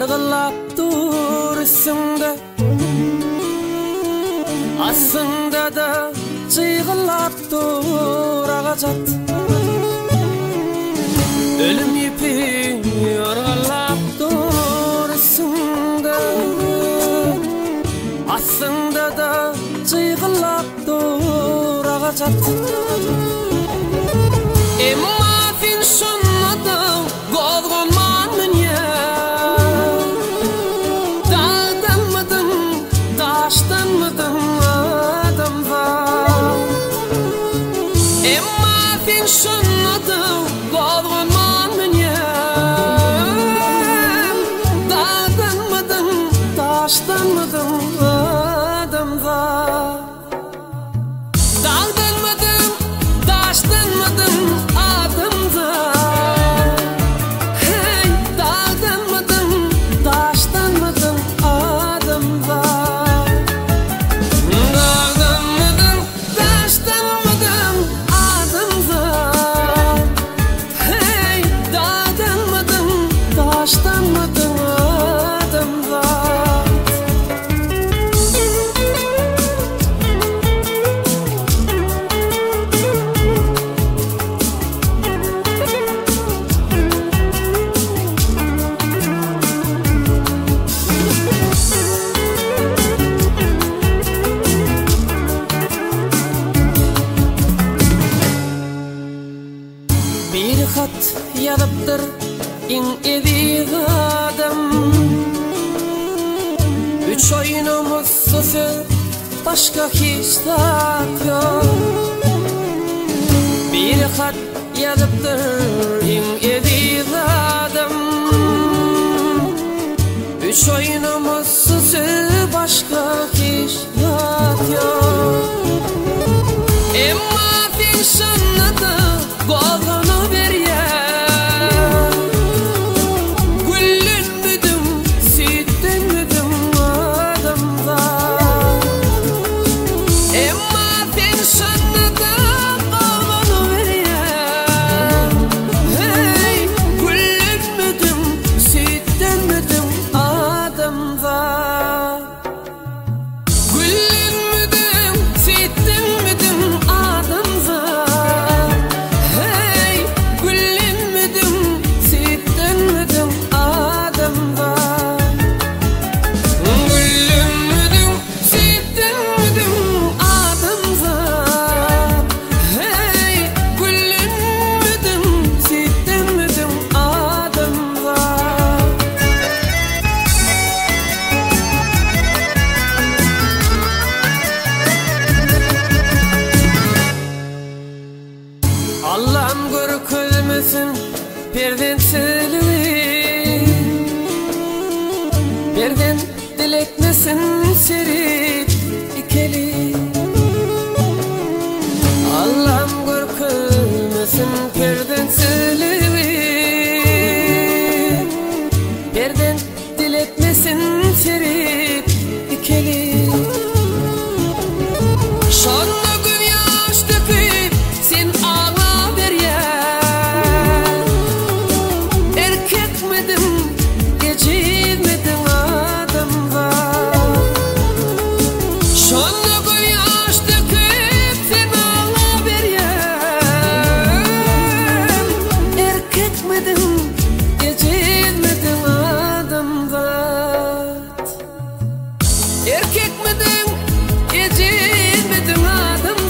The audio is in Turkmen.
Yrgyllap dur üstüňde. Aslynda-da jygyllap dur agaç at. Ölüm ýüpi yrgyllap dur üstüňde. Aslynda-da jygyllap dur agaç at. Emma sen şonda-da Gozganman münýär. Dagdanmydyň, daşdanmydyň adamzat. Emma sen şonda-da gozganman münýär. Dagdanmydyň, daşdanmydyň adamzat. Dagdanmydyň, daşdanmydyň adamzat? Heý, dagdanmydyň, daşdanmydyň adamzat? Dagdanmydyň, daşdanmydyň adamzat? Heý, dagdanmydyň, daşdanmydyň adamzat? Bir hat ýazypdyr iň eziz adam. Üç oýnamyzda söz, başga hiç zat ýok. Bir hat ýazypdyr iň eziz adam. Üç oýnamyzda söz, başga hiç zat ýok. Emma sen şonda-da gozganyberýäň. Güllenmidiň, süýtdenmidiň adamzat. Emma sen şonda-da gozganyberýäň. Heý, güllenmidiň, süýtdenmidiň adamzat. Güllenmidiň, süýtdenmidiň adamzat. Heý, güllenmidiň, süýtdenmidiň adamzat. Güllenmidiň, süýtdenmidiň adamzat. Heý, güllenmidiň, süýtdenmidiň adamzat. Allam görkezmesin perzentsizligi Perzent diletmesin seri ikeli Allam görkezmesin perzentsizligi Perzent Diletmesin serip ikeli. Şonda gözýaş döküp sen aglaberýäň. Erkekmidiň, ejizmidiň adamzat. Şonda gözýaş döküp sen aglaberýäň. Erkekmidiň, Ejizmidiň adamzat? Erkekmidiň, ejizmidiň adamzat?